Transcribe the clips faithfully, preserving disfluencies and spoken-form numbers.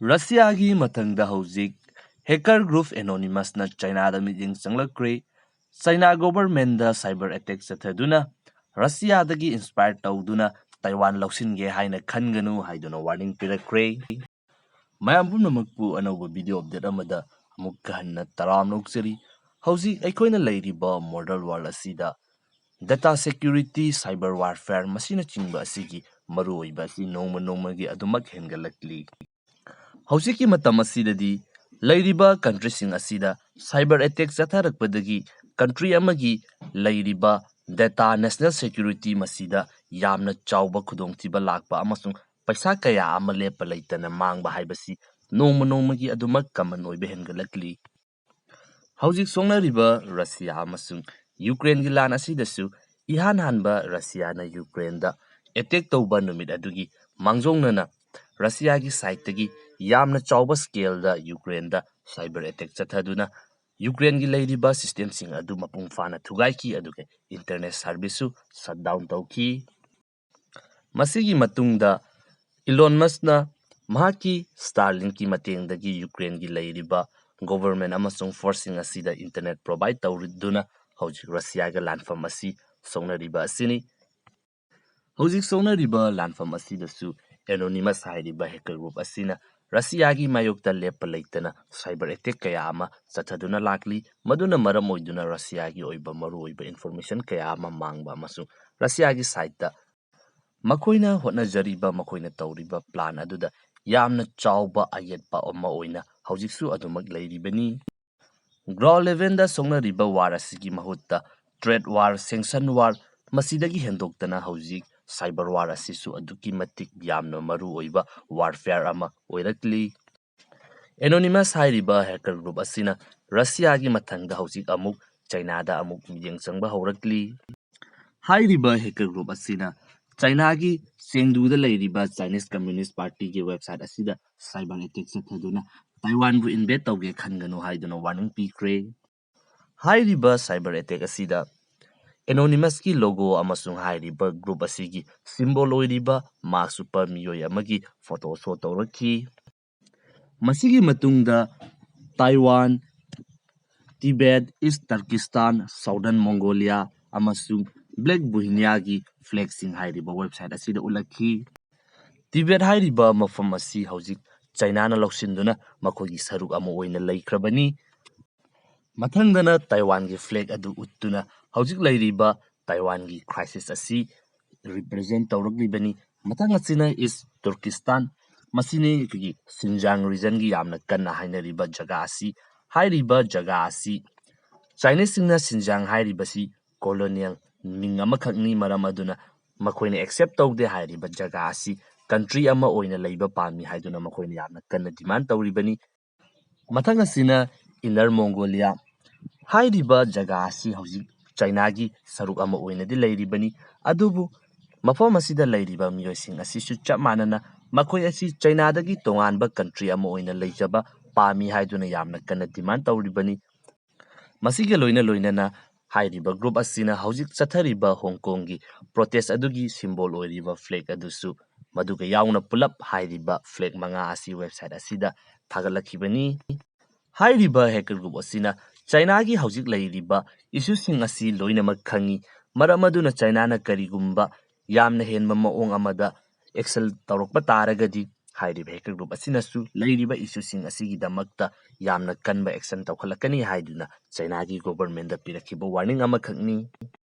ꯔꯁꯤꯌꯥꯒꯤ ꯃꯊꯪꯗ ꯍꯧꯖꯤꯛ hacker group Anonymousꯅ ꯆꯥꯏꯅꯥꯗ ꯃꯤꯠꯌꯦꯡ ꯆꯪꯂꯛꯈ꯭ꯔꯦ꯫ ꯆꯥꯏꯅꯥ governmentꯗ cyber attack ꯆꯠꯊꯗꯨꯅ ꯔꯁꯤꯌꯥꯗꯒꯤ inspire ꯇꯧꯗꯨꯅ ꯇꯥꯏꯋꯥꯟ ꯂꯧꯁꯤꯟꯒꯦ ꯍꯥꯏꯅ ꯈꯟꯒꯅꯨ ꯍꯥꯏꯗꯨꯅ warning ꯄꯤꯔꯛꯈ꯭ꯔꯦ꯫ ꯃꯌꯥꯝ ꯄꯨꯝꯅꯃꯛꯄꯨ ꯑꯅꯧꯕ video update ꯑꯃꯗ ꯑꯃꯨꯛꯀ ꯍꯟꯅ ꯇꯔꯥꯝꯅ ꯑꯣꯛꯆꯔꯤ꯫ ꯍꯧꯖꯤꯛ ꯑꯩꯈꯣꯏꯅ ꯂꯩꯔꯤꯕ modern world ꯑꯁꯤꯗ data security, cyber warfare ꯃꯁꯤꯅꯆꯤꯡꯕ ꯑꯁꯤꯒꯤ ꯃꯔꯨꯑꯣꯏꯕ ꯑꯁꯤ ꯅꯣꯡꯃ ꯅꯣꯡꯃꯒꯤ ꯑꯗꯨꯃꯛ ꯍꯦꯟꯒꯠꯂꯛꯂꯤ꯫ ꯍꯧꯖꯤꯛꯀꯤ ꯃꯇꯝ ꯑꯁꯤꯗꯗꯤ ꯂꯩꯔꯤꯕ countryꯁꯤꯡ ꯑꯁꯤꯗ cyber attack ꯆꯠꯊꯔꯛꯄꯗꯒꯤ country ꯑꯃꯒꯤ ꯂꯩꯔꯤꯕ data, national security ꯃꯁꯤꯗ ꯌꯥꯝꯅ ꯆꯥꯎꯕ ꯈꯨꯗꯣꯡꯊꯤꯕ ꯂꯥꯛꯄ ꯑꯃꯁꯨꯡ ꯄꯩꯁꯥ ꯀꯌꯥ ꯑꯃ ꯂꯦꯞꯄ ꯂꯩꯇꯅ ꯃꯥꯡꯕ ꯍꯥꯏꯕꯁꯤ ꯅꯣꯡꯃ ꯅꯣꯡꯃꯒꯤ ꯑꯗꯨꯃꯛ common ꯑꯣꯏꯕ ꯍꯦꯟꯒꯠꯂꯛꯂꯤ꯫ ꯍꯧꯖꯤꯛ ꯁꯣꯛꯅꯔꯤꯕ ꯔꯁꯤꯌꯥ ꯑꯃꯁꯨꯡ ꯌꯨꯀ꯭ꯔꯦꯟꯒꯤ ꯂꯥꯟ ꯑꯁꯤꯗꯁꯨ ꯏꯍꯥꯟ ꯍꯥꯟꯕ ꯔꯁꯤꯌꯥꯅ ꯌꯨꯀ꯭ꯔꯦꯟꯗ attack ꯇꯧꯕ ꯅꯨꯃꯤꯠ ꯑꯗꯨꯒꯤ ꯃꯥꯡꯖꯧꯅꯅ ꯔꯁꯤꯌꯥꯒꯤ sideꯇꯒꯤ ꯌꯥꯝꯅ ꯆꯥꯎꯕ scaleꯗ ꯌꯨꯀ꯭ꯔꯦꯟꯗ cyber attack ꯆꯠꯊꯗꯨꯅ ꯌꯨꯀ꯭ꯔꯦꯟꯒꯤ ꯂꯩꯔꯤꯕ systemꯁꯤꯡ ꯑꯗꯨ ꯃꯄꯨꯡ ꯐꯥꯅ ꯊꯨꯒꯥꯏꯈꯤ, ꯑꯗꯨꯒ internet serviceꯁꯨ shutdown ꯇꯧꯈꯤ꯫ ꯃꯁꯤꯒꯤ ꯃꯇꯨꯡꯗ Elon Muskꯅ ꯃꯍꯥꯛꯀꯤ Starlinkꯀꯤ ꯃꯇꯦꯡꯗꯒꯤ ꯌꯨꯀ꯭ꯔꯦꯟꯒꯤ ꯂꯩꯔꯤꯕ government ꯑꯃꯁꯨꯡ forceꯁꯤꯡ ꯑꯁꯤꯗ internet provide ꯇꯧꯗꯨꯅ ꯍꯧꯖꯤꯛ ꯔꯁꯤꯌꯥꯒ ꯂꯥꯟꯐꯝ ꯑꯁꯤ ꯁꯣꯛꯅꯔꯤꯕ ꯑꯁꯤꯅꯤ꯫ ꯍꯧꯖꯤꯛ ꯁꯣꯛꯅꯔꯤꯕ ꯂꯥꯟꯐꯝ ꯑꯁꯤꯗꯁꯨ Anonymous ꯍꯥꯏꯔꯤꯕ hacker group ꯑꯁꯤꯅ ꯔꯁꯤꯌꯥꯒꯤ ꯃꯥꯌꯣꯛꯇ ꯂꯦꯞꯄ ꯂꯩꯇꯅ cyber attack ꯀꯌꯥ ꯑꯃ ꯆꯠꯊꯗꯨꯅ ꯂꯥꯛꯂꯤ꯫ ꯃꯗꯨꯅ ꯃꯔꯝ ꯑꯣꯏꯗꯨꯅ ꯔꯁꯤꯌꯥꯒꯤ ꯑꯣꯏꯕ ꯃꯔꯨꯑꯣꯏꯕ information ꯀꯌꯥ ꯑꯃ ꯃꯥꯡꯕ ꯑꯃꯁꯨꯡ ꯔꯁꯤꯌꯥꯒꯤ sideꯇ ꯃꯈꯣꯏꯅ ꯍꯣꯠꯅꯖꯔꯤꯕ, ꯃꯈꯣꯏꯅ ꯇꯧꯔꯤꯕ plan ꯑꯗꯨꯗ ꯌꯥꯝꯅ ꯆꯥꯎꯕ ꯑꯌꯦꯠꯄ ꯑꯃ ꯑꯣꯏꯅ ꯍꯧꯖꯤꯛꯁꯨ ꯑꯗꯨꯃꯛ ꯂꯩꯔꯤꯕꯅꯤ꯫ Ground levelꯗ ꯁꯣꯛꯅꯔꯤꯕ war ꯑꯁꯤꯒꯤ ꯃꯍꯨꯠꯇ trade war, sanction war, ꯃꯁꯤꯗꯒꯤ ꯍꯦꯟꯗꯣꯛꯇꯅ ꯍꯧꯖꯤꯛ cyber war ꯑꯁꯤꯁꯨ ꯑꯗꯨꯛꯀꯤ ꯃꯇꯤꯛ ꯌꯥꯝꯅ ꯃꯔꯨ ꯑꯣꯏꯕ warfare ꯑꯃ ꯑꯣꯏꯔꯛꯂꯤ꯫ Anonymous ꯍꯥꯏꯔꯤꯕ hacker group ꯑꯁꯤꯅ ꯔꯁꯤꯌꯥꯒꯤ ꯃꯊꯪꯗ ꯍꯧꯖꯤꯛ ꯑꯃꯨꯛ ꯆꯥꯏꯅꯥꯗ ꯑꯃꯨꯛ ꯃꯤꯠꯌꯦꯡ ꯆꯪꯕ ꯍꯧꯔꯛꯂꯤ꯫ ꯍꯥꯏꯔꯤꯕ hacker group ꯑꯁꯤꯅ ꯆꯥꯏꯅꯥꯒꯤ ꯆꯦꯡꯗꯨꯗ ꯂꯩꯔꯤꯕ Chinese Communist Partyꯒꯤ website ꯑꯁꯤꯗ cyber attack ꯆꯠꯊꯗꯨꯅ ꯇꯥꯏꯋꯥꯟꯕꯨ invade ꯇꯧꯒꯦ ꯈꯟꯒꯅꯨ ꯍꯥꯏꯗꯨꯅ warning ꯄꯤꯈ꯭ꯔꯦ꯫ ꯍꯥꯏꯔꯤꯕ cyber attack ꯑꯁꯤꯗ Anonymousꯀꯤ logo ꯑꯃꯁꯨꯡ ꯍꯥꯏꯔꯤꯕ group ꯑꯁꯤꯒꯤ symbol ꯑꯣꯏꯔꯤꯕ mask ꯎꯞꯄ ꯃꯤꯑꯣꯏ ꯑꯃꯒꯤ photo show ꯇꯧꯔꯛꯈꯤ꯫ ꯃꯁꯤꯒꯤ ꯃꯇꯨꯡꯗ ꯇꯥꯏꯋꯥꯟ, ꯇꯤꯕꯦꯠ, ꯏꯁ ꯇꯔꯀꯤꯁꯇꯥꯟ, ꯁꯥꯎꯗꯔꯟ ꯃꯣꯡꯒꯣꯂꯤꯌꯥ ꯑꯃꯁꯨꯡ ꯕ꯭ꯂꯦꯛ ꯕꯨꯍꯤꯅꯤꯌꯥꯒꯤ ꯐ꯭ꯂꯦꯒꯁꯤꯡ ꯍꯥꯏꯔꯤꯕ ꯋꯦꯕꯁꯥꯏꯠ ꯑꯁꯤꯗ ꯎꯠꯂꯛꯈꯤ꯫ ꯇꯤꯕꯦꯠ ꯍꯥꯏꯔꯤꯕ ꯃꯐꯝ ꯑꯁꯤ ꯍꯧꯖꯤꯛ ꯆꯩꯅꯥꯅ ꯂꯧꯁꯤꯟꯗꯨꯅ ꯃꯈꯣꯏꯒꯤ ꯁꯔꯨꯛ ꯑꯃ ꯑꯣꯏꯅ ꯂꯩꯈ꯭ꯔꯕꯅꯤ꯫ ꯃꯊꯪꯗꯅ ꯇꯥꯏꯋꯥꯟꯒꯤ ꯐ꯭ꯂꯦꯒ ꯑꯗꯨ ꯎꯠꯇꯨꯅ ꯍꯧꯖꯤꯛ ꯂꯩꯔꯤꯕ ꯇꯥꯏꯋꯥꯟꯒꯤ ꯀ꯭ꯔꯥꯏꯁꯤꯁ ꯑꯁꯤ ꯔꯤꯄ꯭ꯔꯖꯦꯟ ꯇꯧꯔꯛꯂꯤꯕꯅꯤ꯫ ꯃꯊꯪ ꯑꯁꯤꯅ ꯏꯁ ꯇꯨꯔꯀꯤꯁꯇꯥꯟ, ꯃꯁꯤꯅꯤ ꯑꯩꯈꯣꯏꯒꯤ ꯁꯤꯟꯖꯥꯡ ꯔꯤꯖꯟꯒꯤ ꯌꯥꯝꯅ ꯀꯟꯅ ꯍꯥꯏꯅꯔꯤꯕ ꯖꯒꯥ ꯑꯁꯤ꯫ ꯍꯥꯏꯔꯤꯕ ꯖꯒꯥ ꯑꯁꯤ ꯆꯥꯏꯅꯤꯁꯁꯤꯡꯅ ꯁꯤꯟꯖꯥꯡ ꯍꯥꯏꯔꯤꯕꯁꯤ ꯀꯣꯂꯣꯅꯤꯌꯦꯜ ꯃꯤꯡ ꯑꯃꯈꯛꯅꯤ, ꯃꯔꯝ ꯑꯗꯨꯅ ꯃꯈꯣꯏꯅ ꯑꯦꯛꯁꯦꯞ ꯇꯧꯗꯦ꯫ ꯍꯥꯏꯔꯤꯕ ꯖꯒꯥ ꯑꯁꯤ ꯀꯟꯇ꯭ꯔꯤ ꯑꯃ ꯑꯣꯏꯅ ꯂꯩꯕ ꯄꯥꯝꯃꯤ ꯍꯥꯏꯗꯨꯅ ꯃꯈꯣꯏꯅ ꯌꯥꯝꯅ ꯀꯟꯅ ꯗꯤꯃꯥꯟ ꯇꯧꯔꯤꯕꯅꯤ꯫ ꯃꯊꯪ ꯑꯁꯤꯅ ꯏꯟꯅꯔ ꯃꯣꯡꯒꯣꯂꯤꯌꯥ꯫ ꯍꯥꯏꯔꯤꯕ ꯖꯒꯥ ꯑꯁꯤ ꯍꯧꯖꯤꯛ ꯆꯩꯅꯥꯒꯤ ꯁꯔꯨꯛ ꯑꯃ ꯑꯣꯏꯅꯗꯤ ꯂꯩꯔꯤꯕꯅꯤ, ꯑꯗꯨꯕꯨ ꯃꯐꯝ ꯑꯁꯤꯗ ꯂꯩꯔꯤꯕ ꯃꯤꯑꯣꯏꯁꯤꯡ ꯑꯁꯤꯁꯨ ꯆꯞ ꯃꯥꯟꯅꯅ ꯃꯈꯣꯏ ꯑꯁꯤ ꯆꯩꯅꯥꯗꯒꯤ ꯇꯣꯉꯥꯟꯕ ꯀꯟꯇ꯭ꯔꯤ ꯑꯃ ꯑꯣꯏꯅ ꯂꯩꯖꯕ ꯄꯥꯝꯃꯤ ꯍꯥꯏꯗꯨꯅ ꯌꯥꯝꯅ ꯀꯟꯅ ꯗꯤꯃꯥꯟ ꯇꯧꯔꯤꯕꯅꯤ꯫ ꯃꯁꯤꯒ ꯂꯣꯏꯅ ꯂꯣꯏꯅꯅ ꯍꯥꯏꯔꯤꯕ ꯒ꯭ꯔꯨꯞ ꯑꯁꯤꯅ ꯍꯧꯖꯤꯛ ꯆꯠꯊꯔꯤꯕ ꯍꯣꯡ ꯀꯣꯡꯒꯤ ꯄ꯭ꯔꯣꯇꯦꯁ ꯑꯗꯨꯒꯤ ꯁꯤꯝꯕꯣꯜ ꯑꯣꯏꯔꯤꯕ ꯐ꯭ꯂꯦꯒ ꯑꯗꯨꯁꯨ ꯃꯗꯨꯒ ꯌꯥꯎꯅ ꯄꯨꯂꯞ ꯍꯥꯏꯔꯤꯕ ꯐ꯭ꯂꯦꯒ ꯃꯉꯥ ꯑꯁꯤ ꯋꯦꯕꯁꯥꯏꯠ ꯑꯁꯤꯗ ꯊꯥꯒꯠꯂꯛꯈꯤꯕꯅꯤ꯫ ꯍꯥꯏꯔꯤꯕ ꯍꯦꯀꯔ ꯒ꯭ꯔꯨꯞ ꯑꯁꯤꯅ ꯆꯩꯅꯥꯒꯤ ꯍꯧꯖꯤꯛ ꯂꯩꯔꯤꯕ ꯏꯁꯨꯁꯤꯡ ꯑꯁꯤ ꯂꯣꯏꯅꯃꯛ ꯈꯪꯏ, ꯃꯔꯝ ꯑꯗꯨꯅ ꯆꯩꯅꯥꯅ ꯀꯔꯤꯒꯨꯝꯕ ꯌꯥꯝꯅ ꯍꯦꯟꯕ ꯃꯑꯣꯡ ꯑꯃꯗ ꯑꯦꯛꯁꯟ ꯇꯧꯔꯛꯄ ꯇꯥꯔꯒꯗꯤ ꯍꯥꯏꯔꯤꯕ ꯍꯦꯀꯔ ꯒ꯭ꯔꯨꯞ ꯑꯁꯤꯅꯁꯨ ꯂꯩꯔꯤꯕ ꯏꯁꯨꯁꯤꯡ ꯑꯁꯤꯒꯤꯗꯃꯛꯇ ꯌꯥꯝꯅ ꯀꯟꯕ ꯑꯦꯛꯁꯟ ꯇꯧꯈꯠꯂꯛꯀꯅꯤ ꯍꯥꯏꯗꯨꯅ ꯆꯩꯅꯥꯒꯤ ꯒꯣꯕꯔꯃꯦꯟꯗ ꯄꯤꯔꯛꯈꯤꯕ ꯋꯥꯔꯅꯤꯡ ꯑꯃꯈꯛꯅꯤ꯫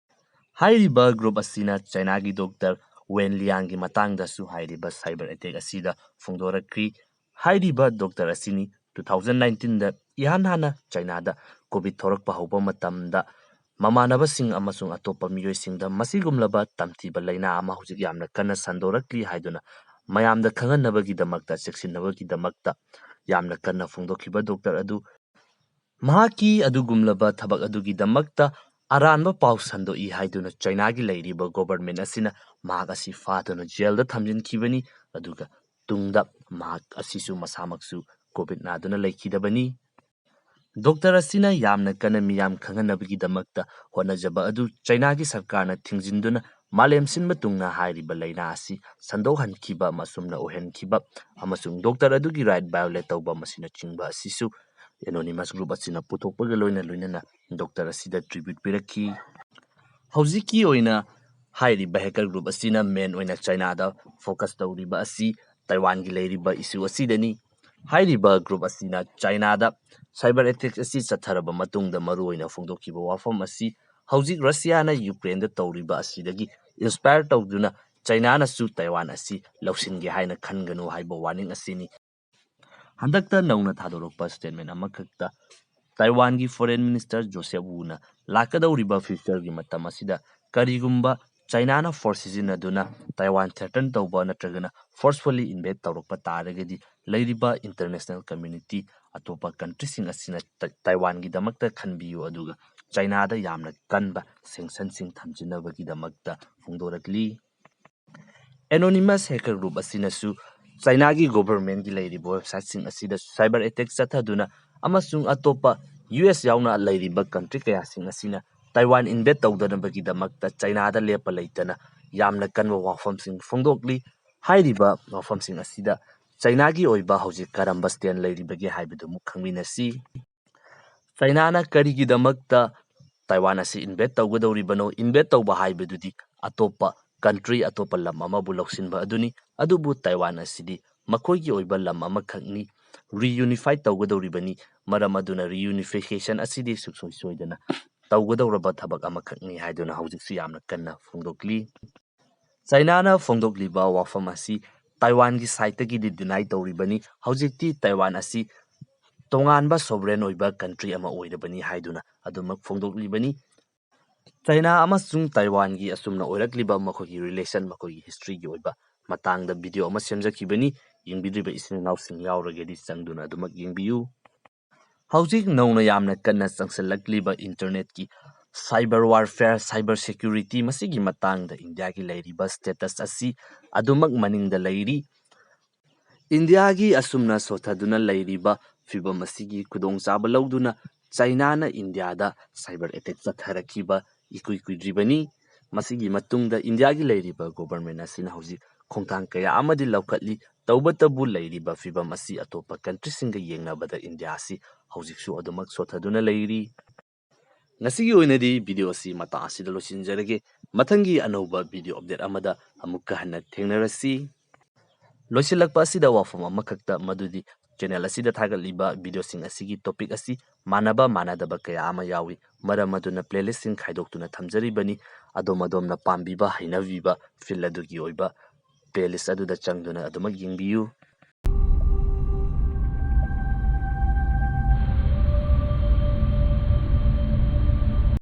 ꯍꯥꯏꯔꯤꯕ ꯒ꯭ꯔꯨꯞ ꯑꯁꯤꯅ ꯆꯩꯅꯥꯒꯤ ꯗꯣꯛꯇꯔ ꯋꯦꯟ ꯂꯤꯌꯥꯡꯒꯤ ꯃꯇꯥꯡꯗꯁꯨ ꯍꯥꯏꯔꯤꯕ ꯁꯥꯏꯕꯔ ꯑꯦꯇꯦꯛ ꯑꯁꯤꯗ ꯐꯣꯡꯗꯣꯔꯛꯈꯤ꯫ ꯍꯥꯏꯔꯤꯕ ꯗꯣꯛꯇꯔ ꯑꯁꯤꯅꯤ ꯇꯨ ꯊꯥꯎꯖꯟ ꯅꯥꯏꯟꯇꯤꯟꯗ ꯏꯍꯥꯟ ꯍꯥꯟꯅ ꯆꯩꯅꯥꯗ ꯀꯣꯚꯤꯗ ꯊꯣꯔꯛꯄ ꯍꯧꯕ ꯃꯇꯝꯗ ꯃꯃꯥꯟꯅꯕꯁꯤꯡ ꯑꯃꯁꯨꯡ ꯑꯇꯣꯞꯄ ꯃꯤꯑꯣꯏꯁꯤꯡꯗ ꯃꯁꯤꯒꯨꯝꯂꯕ ꯇꯝꯊꯤꯕ ꯂꯥꯏꯅꯥ ꯑꯃ ꯍꯧꯖꯤꯛ ꯌꯥꯝꯅ ꯀꯟꯅ ꯁꯟꯗꯣꯔꯛꯂꯤ ꯍꯥꯏꯗꯨꯅ ꯃꯌꯥꯝꯗ ꯈꯪꯍꯟꯅꯕꯒꯤꯗꯃꯛꯇ, ꯆꯦꯛꯁꯤꯟꯅꯕꯒꯤꯗꯃꯛꯇ ꯌꯥꯝꯅ ꯀꯟꯅ ꯐꯣꯡꯗꯣꯛꯈꯤꯕ ꯗꯣꯛꯇꯔ ꯑꯗꯨ ꯃꯍꯥꯛꯀꯤ ꯑꯗꯨꯒꯨꯝꯂꯕ ꯊꯕꯛ ꯑꯗꯨꯒꯤꯗꯃꯛꯇ ꯑꯔꯥꯟꯕ ꯄꯥꯎ ꯁꯟꯗꯣꯛꯏ ꯍꯥꯏꯗꯨꯅ ꯆꯩꯅꯥꯒꯤ ꯂꯩꯔꯤꯕ ꯒꯣꯕꯔꯃꯦꯟ ꯑꯁꯤꯅ ꯃꯍꯥꯛ ꯑꯁꯤ ꯐꯥꯗꯨꯅ ꯖꯦꯜꯗ ꯊꯝꯖꯤꯟꯈꯤꯕꯅꯤ꯫ ꯑꯗꯨꯒ ꯇꯨꯡꯗ ꯃꯍꯥꯛ ꯑꯁꯤꯁꯨ ꯃꯁꯥꯃꯛꯁꯨ ꯀꯣꯚꯤꯗ ꯅꯥꯗꯨꯅ ꯂꯩꯈꯤꯗꯕꯅꯤ꯫ ꯗꯣꯛꯇꯔ ꯑꯁꯤꯅ ꯌꯥꯝꯅ ꯀꯟꯅ ꯃꯤꯌꯥꯝ ꯈꯪꯍꯟꯅꯕꯒꯤꯗꯃꯛꯇ ꯍꯣꯠꯅꯖꯕ ꯑꯗꯨ ꯆꯩꯅꯥꯒꯤ ꯁꯔꯀꯥꯔꯅ ꯊꯤꯡꯖꯤꯟꯗꯨꯅ ꯃꯥꯂꯦꯝ ꯁꯤꯟꯕ ꯇꯨꯡꯅ ꯍꯥꯏꯔꯤꯕ ꯂꯥꯏꯅꯥ ꯑꯁꯤ ꯁꯟꯗꯣꯛꯍꯟꯈꯤꯕ ꯑꯃꯁꯨꯡꯅ ꯑꯣꯏꯍꯟꯈꯤꯕ ꯑꯃꯁꯨꯡ ꯗꯣꯛꯇꯔ ꯑꯗꯨꯒꯤ right violate ꯇꯧꯕ ꯃꯁꯤꯅꯆꯤꯡꯕ ꯑꯁꯤꯁꯨ anonymous group ꯑꯁꯤꯅ ꯄꯨꯊꯣꯛꯄꯒ ꯂꯣꯏꯅ ꯂꯣꯏꯅꯅ ꯗꯣꯛꯇꯔ ꯑꯁꯤꯗ tribute ꯄꯤꯔꯛꯈꯤ꯫ ꯍꯧꯖꯤꯛꯀꯤ ꯑꯣꯏꯅ ꯍꯥꯏꯔꯤꯕ hacker group ꯑꯁꯤꯅ main ꯑꯣꯏꯅ ꯆꯥꯏꯅꯥꯗ focus ꯇꯧꯔꯤꯕ ꯑꯁꯤ ꯇꯥꯏꯋꯥꯟꯒꯤ ꯂꯩꯔꯤꯕ issue ꯑꯁꯤꯗꯅꯤ꯫ ꯍꯥꯏꯔꯤꯕ group ꯑꯁꯤꯅ ꯆꯥꯏꯅꯥꯗ cyber attack ꯑꯁꯤ ꯆꯠꯊꯔꯕ ꯃꯇꯨꯡꯗ ꯃꯔꯨꯑꯣꯏꯅ ꯐꯣꯡꯗꯣꯛꯈꯤꯕ ꯋꯥꯐꯝ ꯑꯁꯤ ꯍꯧꯖꯤꯛ ꯔꯁꯤꯌꯥꯅ ꯌꯨꯀ꯭ꯔꯦꯟꯗ ꯇꯧꯔꯤꯕ ꯑꯁꯤꯗꯒꯤ inspire ꯇꯧꯗꯨꯅ ꯆꯥꯏꯅꯥꯅꯁꯨ ꯇꯥꯏꯋꯥꯟ ꯑꯁꯤ ꯂꯧꯁꯤꯟꯒꯦ ꯍꯥꯏꯅ ꯈꯟꯒꯅꯨ ꯍꯥꯏꯕ warning ꯑꯁꯤꯅꯤ꯫ ꯍꯟꯗꯛꯇ ꯅꯧꯅ ꯊꯥꯗꯣꯔꯛꯄ statement ꯑꯃꯈꯛꯇ ꯇꯥꯏꯋꯥꯟꯒꯤ foreign minister ꯖꯣꯁꯦꯐ ꯋꯨꯅ ꯂꯥꯛꯀꯗꯧꯔꯤꯕ futureꯒꯤ ꯃꯇꯝ ꯑꯁꯤꯗ ꯀꯔꯤꯒꯨꯝꯕ ꯆꯥꯏꯅꯥꯅ force ꯁꯤꯖꯤꯟꯅꯗꯨꯅ ꯇꯥꯏꯋꯥꯟ threaten ꯇꯧꯕ ꯅꯠꯇ꯭ꯔꯒꯅ forcefully invade ꯇꯧꯔꯛꯄ ꯇꯥꯔꯒꯗꯤ ꯂꯩꯔꯤꯕ international community ꯑꯇꯣꯞꯄ countryꯁꯤꯡ ꯑꯁꯤꯅ ꯇ-, ꯇꯥꯏꯋꯥꯟꯒꯤꯗꯃꯛꯇ ꯈꯟꯕꯤꯌꯨ, ꯑꯗꯨꯒ ꯆꯥꯏꯅꯥꯗ ꯌꯥꯝꯅ ꯀꯟꯕ sanctionꯁꯤꯡ ꯊꯝꯖꯤꯟꯅꯕꯒꯤꯗꯃꯛꯇ ꯐꯣꯡꯗꯣꯔꯛꯂꯤ꯫ Anonymous hacker group ꯑꯁꯤꯅꯁꯨ ꯆꯥꯏꯅꯥꯒꯤ governmentꯀꯤ ꯂꯩꯔꯤꯕ websiteꯁꯤꯡ ꯑꯁꯤꯗ cyber attack ꯆꯠꯊꯗꯨꯅ ꯑꯃꯁꯨꯡ ꯑꯇꯣꯞꯄ U S ꯌꯥꯎꯅ ꯂꯩꯔꯤꯕ country ꯀꯌꯥꯁꯤꯡ ꯑꯁꯤꯅ ꯇꯥꯏꯋꯥꯟ invade ꯇꯧꯗꯅꯕꯒꯤꯗꯃꯛꯇ ꯆꯥꯏꯅꯥꯗ ꯂꯦꯞꯄ ꯂꯩꯇꯅ ꯌꯥꯝꯅ ꯀꯟꯕ ꯋꯥꯐꯝꯁꯤꯡ ꯐꯣꯡꯗꯣꯛꯂꯤ꯫ ꯍꯥꯏꯔꯤꯕ ꯋꯥꯐꯝꯁꯤꯡ ꯑꯁꯤꯗ ꯆꯥꯏꯅꯥꯒꯤ ꯑꯣꯏꯕ ꯍꯧꯖꯤꯛ ꯀꯔꯝꯕ stand ꯂꯩꯔꯤꯕꯒꯦ ꯍꯥꯏꯕꯗꯨ ꯑꯃꯨꯛ ꯈꯪꯃꯤꯟꯅꯁꯤ꯫ ꯆꯥꯏꯅꯥꯅ ꯀꯔꯤꯒꯤꯗꯃꯛꯇ ꯇꯥꯏꯋꯥꯟ ꯑꯁꯤ invade ꯇꯧꯒꯗꯧꯔꯤꯕꯅꯣ? Invade ꯇꯧꯕ ꯍꯥꯏꯕꯗꯨꯗꯤ ꯑꯇꯣꯞꯄ country, ꯑꯇꯣꯞꯄ ꯂꯝ ꯑꯃꯕꯨ ꯂꯧꯁꯤꯟꯕ ꯑꯗꯨꯅꯤ꯫ ꯑꯗꯨꯕꯨ ꯇꯥꯏꯋꯥꯟ ꯑꯁꯤꯗꯤ ꯃꯈꯣꯏꯒꯤ ꯑꯣꯏꯕ ꯂꯝ ꯑꯃꯈꯛꯅꯤ, reunify ꯇꯧꯒꯗꯧꯔꯤꯕꯅꯤ꯫ ꯃꯔꯝ ꯑꯗꯨꯅ reunification ꯑꯁꯤꯗꯤ ꯁꯨꯡꯁꯣꯏ ꯁꯣꯏꯗꯅ ꯇꯧꯒꯗꯧꯔꯕ ꯊꯕꯛ ꯑꯃꯈꯛꯅꯤ ꯍꯥꯏꯗꯨꯅ ꯍꯧꯖꯤꯛꯁꯨ ꯌꯥꯝꯅ ꯀꯟꯅ ꯐꯣꯡꯗꯣꯛꯂꯤ꯫ ꯆꯥꯏꯅꯥꯅ ꯐꯣꯡꯗꯣꯛꯂꯤꯕ ꯋꯥꯐꯝ ꯑꯁꯤ ꯇꯥꯏꯋꯥꯟꯒꯤ sideꯇꯒꯤꯗꯤ deny ꯇꯧꯔꯤꯕꯅꯤ꯫ ꯍꯧꯖꯤꯛꯇꯤ ꯇꯥꯏꯋꯥꯟ ꯑꯁꯤ ꯇꯣꯉꯥꯟꯕ sovereign ꯑꯣꯏꯕ country ꯑꯃ ꯑꯣꯏꯔꯕꯅꯤ ꯍꯥꯏꯗꯨꯅ ꯑꯗꯨꯃꯛ ꯐꯣꯡꯗꯣꯛꯂꯤꯕꯅꯤ꯫ ꯆꯥꯏꯅꯥ ꯑꯃꯁꯨꯡ ꯇꯥꯏꯋꯥꯟꯒꯤ ꯑꯁꯨꯝꯅ ꯑꯣꯏꯔꯛꯂꯤꯕ ꯃꯈꯣꯏꯒꯤ relation, ꯃꯈꯣꯏꯒꯤ historyꯒꯤ ꯑꯣꯏꯕ ꯃꯇꯥꯡꯗ video ꯑꯃ ꯁꯦꯝꯖꯈꯤꯕꯅꯤ꯫ ꯌꯦꯡꯕꯤꯗ꯭ꯔꯤꯕ ꯏꯆꯤꯟ ꯏꯅꯥꯎꯁꯤꯡ ꯌꯥꯎꯔꯒꯗꯤ ꯆꯪꯗꯨꯅ ꯑꯗꯨꯃꯛ ꯌꯦꯡꯕꯤꯌꯨ꯫ ꯍꯧꯖꯤꯛ ꯅꯧꯅ ꯌꯥꯝꯅ ꯀꯟꯅ ꯆꯪꯁꯤꯜꯂꯛꯂꯤꯕ internetꯀꯤ cyber warfare, cyber security, ꯃꯁꯤꯒꯤ ꯃꯇꯥꯡꯗ ꯏꯟꯗꯤꯌꯥꯒꯤ ꯂꯩꯔꯤꯕ status ꯑꯁꯤ ꯑꯗꯨꯃꯛ ꯃꯅꯤꯡꯗ ꯂꯩꯔꯤ꯫ ꯏꯟꯗꯤꯌꯥꯒꯤ ꯑꯁꯨꯝꯅ ꯁꯣꯊꯗꯨꯅ ꯂꯩꯔꯤꯕ ꯐꯤꯕꯝ ꯑꯁꯤꯒꯤ ꯈꯨꯗꯣꯡꯆꯥꯕ ꯂꯧꯗꯨꯅ ꯆꯥꯏꯅꯥꯅ ꯏꯟꯗꯤꯌꯥꯗ cyber attack ꯆꯠꯊꯔꯛꯈꯤꯕ ꯏꯀꯨꯏ ꯀꯨꯏꯗ꯭ꯔꯤꯕꯅꯤ꯫ ꯃꯁꯤꯒꯤ ꯃꯇꯨꯡꯗ ꯏꯟꯗꯤꯌꯥꯒꯤ ꯂꯩꯔꯤꯕ ꯒꯣꯕꯔꯃꯦꯟ ꯑꯁꯤꯅ ꯍꯧꯖꯤꯛ ꯈꯣꯡꯊꯥꯡ ꯀꯌꯥ ꯑꯃꯗꯤ ꯂꯧꯈꯠꯂꯤ꯫ ꯇꯧꯕꯇꯕꯨ ꯂꯩꯔꯤꯕ ꯐꯤꯕꯝ ꯑꯁꯤ ꯑꯇꯣꯞꯄ ꯀꯟꯇ꯭ꯔꯤꯁꯤꯡꯒ ꯌꯦꯡꯅꯕꯗ ꯏꯟꯗꯤꯌꯥ ꯑꯁꯤ ꯍꯧꯖꯤꯛꯁꯨ ꯑꯗꯨꯃꯛ ꯁꯣꯠꯊꯗꯨꯅ ꯂꯩꯔꯤ꯫ ꯉꯁꯤꯒꯤ ꯑꯣꯏꯅꯗꯤ ꯚꯤꯗꯤꯑꯣ ꯑꯁꯤ ꯃꯇꯥꯡ ꯑꯁꯤꯗ ꯂꯣꯏꯁꯤꯟꯖꯔꯒꯦ꯫ ꯃꯊꯪꯒꯤ ꯑꯅꯧꯕ ꯚꯤꯗꯤꯑꯣ ꯑꯞꯗꯦꯠ ꯑꯃꯗ ꯑꯃꯨꯛꯀ ꯍꯟꯅ ꯊꯦꯡꯅꯔꯁꯤ꯫ ꯂꯣꯏꯁꯤꯜꯂꯛꯄ ꯑꯁꯤꯗ ꯋꯥꯐꯝ ꯑꯃꯈꯛꯇ, ꯃꯗꯨꯗꯤ ꯆꯦꯅꯦꯜ ꯑꯁꯤꯗ ꯊꯥꯒꯠꯂꯤꯕ ꯚꯤꯗꯤꯑꯣꯁꯤꯡ ꯑꯁꯤꯒꯤ ꯇꯣꯄꯤꯛ ꯑꯁꯤ ꯃꯥꯟꯅꯕ ꯃꯥꯟꯅꯗꯕ ꯀꯌꯥ ꯑꯃ ꯌꯥꯎꯏ꯫ ꯃꯔꯝ ꯑꯗꯨꯅ ꯄ꯭ꯂꯦꯂꯤꯁꯁꯤꯡ ꯈꯥꯏꯗꯣꯛꯇꯨꯅ ꯊꯝꯖꯔꯤꯕꯅꯤ꯫ ꯑꯗꯣꯝ ꯑꯗꯣꯝꯅ ꯄꯥꯝꯕꯤꯕ, ꯍꯩꯅꯕꯤꯕ ꯐꯤꯜ ꯑꯗꯨꯒꯤ ꯑꯣꯏꯕ ꯄ꯭ꯂꯦꯂꯤꯁ ꯑꯗꯨꯗ ꯆꯪꯗꯨꯅ ꯑꯗꯨꯃꯛ ꯌꯦꯡꯕꯤꯌꯨ꯫